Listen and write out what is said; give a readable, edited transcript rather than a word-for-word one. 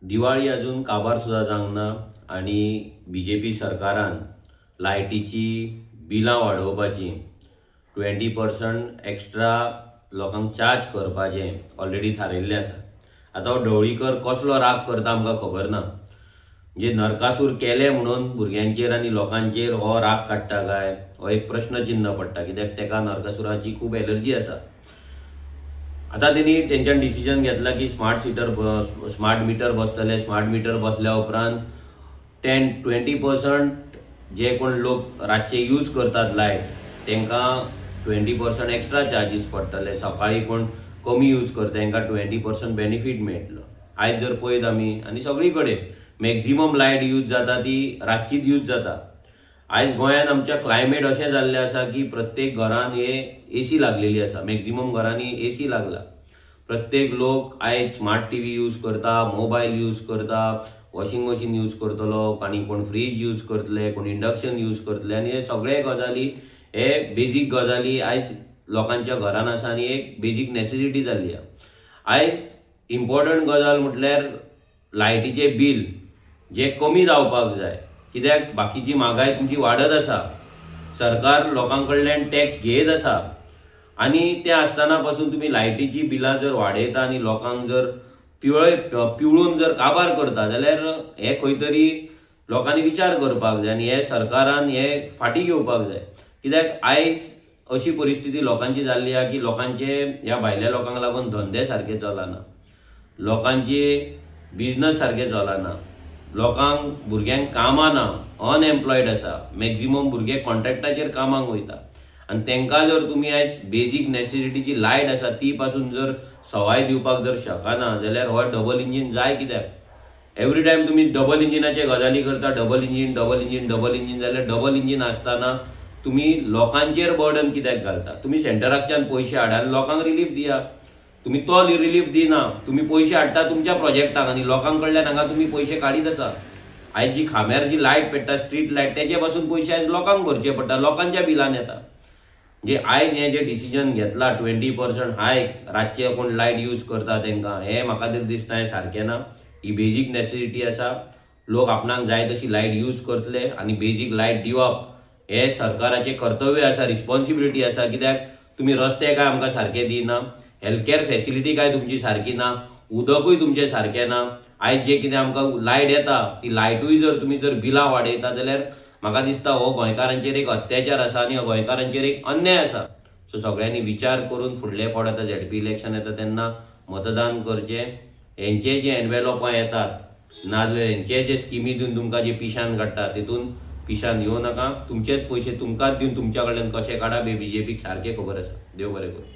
दिवाळी अजून काबार सुद्दां जावंक ना आनी बीजेपी सरकारान लायटीची बिलां वाडोवपाची 20% एक्स्ट्रा लोकांक चार्ज करपाचें ऑलरेडी थारायिल्लें आसा. आतां हो ढवळीकर कसलो राग करता आमकां खबर ना. म्हणजे नरकासूर केले म्हणून भुरग्यांचेर आनी लोकांचेर हो राग काडटा काय हो एक प्रश्नचिन्ह पडटा, कित्याक ताका नरकासुराची खूब एलर्जी आसा. आतां तेणी तेंच्यान डिसिजन घेतला की स्मार्ट मिटर बसतले. स्मार्ट मिटर बसल्या उपरांत 10-20% जे कोण लोक रातचे यूज करतात लायट तांकां 20% एक्स्ट्रा चार्जीस पडटले. सकाळी कोण कमी यूज करता तांकां 20% बेनिफीट मेळटलो. आयज जर पळयत आमी आनी सगळी कडेन मॅक्झिमम लायट यूज जाता ती रातचीच यूज जाता. आयज गोंयांत आमच्या क्लायमेट अशें जाल्लें आसा की प्रत्येक घरान हे एसी लागलेली आसा, मॅक्झिमम घरांनी एसी लागला. प्रत्येक लोक आयज स्मार्ट टीव्ही यूज करता, मोबायल यूज करता, वॉशिंग मशीन यूज करतलो, आनी कोण फ्रीज यूज करतले, कोण इंडक्शन यूज करतले. आनी हे सगळे गजाली हे बेजीक गजाली आयज लोकांच्या घरान आसा आनी एक बेजीक नेसेसिटी जाल्ली आसा. आयज इम्पॉर्टंट गजाल म्हटल्यार लायटीचे बील जे कमी जावपाक जाय, कित्याक बाकीची म्हागाय तुमची वाडत आसा, सरकार लोकां कडल्यान टॅक्स घेत आसा आनी ते आसतना पासून तुमी लायटीची बिलां जर वाडयता आनी लोकांक जर पिवळून जर काबार करता जाल्यार हे खंय तरी लोकांनी विचार करपाक जाय आनी हे सरकारान हे फाटीं घेवपाक जाय. कित्याक आयज अशी परिस्थिती लोकांची जाल्ली आसा की लोकांचे ह्या भायल्या लोकांक लागून धंदे सारके चलना, लोकांचे बिजनस सारके चलना, लोकांक भुरग्यांक कामां ना, अनएम्प्लॉयड आसा, मॅक्झिमम भुरगे कॉन्ट्रॅक्टाचेर कामाक वयता आनी तांकां जर तुमी आयज बेजीक नेसेसिटीची लायट आसा ती पासून जर सवाय दिवपाक जर शकना जाल्यार हो डबल इंजीन जाय कित्याक? एवरी टायम तुमी डबल इंजिनाचे गजाली करता, double engine double engine double engine, जाल्यार डबल इंजीन आसतना तुमी लोकांचेर बर्डन कित्याक घालता? तुमी सेंटराकच्यान पयशे हाडा आनी लोकांक रिलीफ दिया. तुमी तो रिलीफ दिना, तुमी पयशे हाडटा तुमच्या प्रोजेक्टाक आनी लोकां कडल्यान हांगा तुमी पयशे काडीत आसा. आयज जी खांब्यार जी लायट पेट्टा स्ट्रीट लायट तेचे पासून पयशे आयज लोकांक भरचे पडटा, लोकांच्या बिलान येता. म्हणजे आयज हें जें डिसिजन घेतला 20% हायक रातचे कोण लायट यूज करता तांकां, हें म्हाका तरी दिसता हें सारकें ना. ही बेजीक नेसेसिटी आसा, लोक आपणाक जाय तशी लायट यूज करतले आनी बेजीक लायट दिवप हें सरकाराचें कर्तव्य आसा, रिस्पॉन्सिबिलिटी आसा. कित्याक तुमी रस्ते काय आमकां सारके दिना, हेल्थकॅर फॅसिलिटी काय तुमची सारकी ना, उदकूय तुमचें सारकें ना. आयज जे कितें आमकां लायट येता ती लायटूय जर तुमी जर बिलां वाडयता जाल्यार म्हाका दिसता हो गोंयकारांचेर एक अत्याचार आसा आनी हो गोंयकारांचेर एक अन्याय आसा. सो सगळ्यांनी विचार करून फुडले फावट आतां झेडपी इलेक्शन येता तेन्ना मतदान करचें. हेंचे जे एनवेलोपां येतात नाजाल्यार हेंचे जे स्किमी दिवन तुमकां जे पिशान काडटा तितून पिशान येवं नाका. तुमचेच पयशे तुमकांच दिवन तुमच्या कडल्यान कशें काडप हे बीजेपीक सारकें खबर आसा. देव बरें करूं.